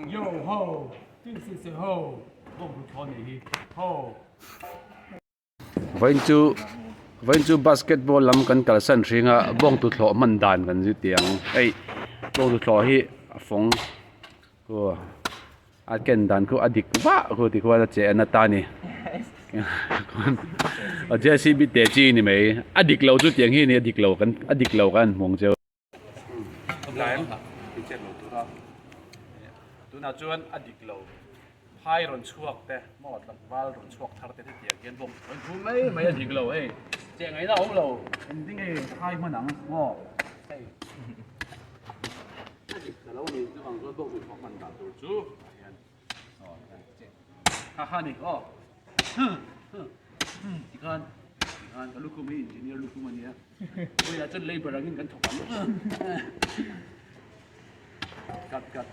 Yo ho, this is a ho, bawng hluthlaw nih hi, ho. Vawiin chu vawiin chu basketball lam kan kalsan hring a bawng tuthlawh hman dan kan zir tih ang hei bawng tuthlawh hi a fawng aw a ken dan khu a dik vah khu ti khuan a che a na ta a ni J C B te chi a ni mai a dik lo chu tiang hi a ni a dik lo kan a dik lo kan hmu ang cheu. Tunah chuan a dik lo phai rawn chhuak te maw tlangval rawn chhuak thar te hetiang hian bawm rawn thu mai mai a dik lo hei cheh ngaihna a awm lo engtin nge phai hman ang maw hei a dik ta lo a ni chuvang chuan bawk duhthawh hman dah tur chu ah hian aw ha ha ni aw tikhan tikhan ka lukhum hi engineer lukhum a nia. Vawilah chuan labour angin kan thawk ang. Cut cut.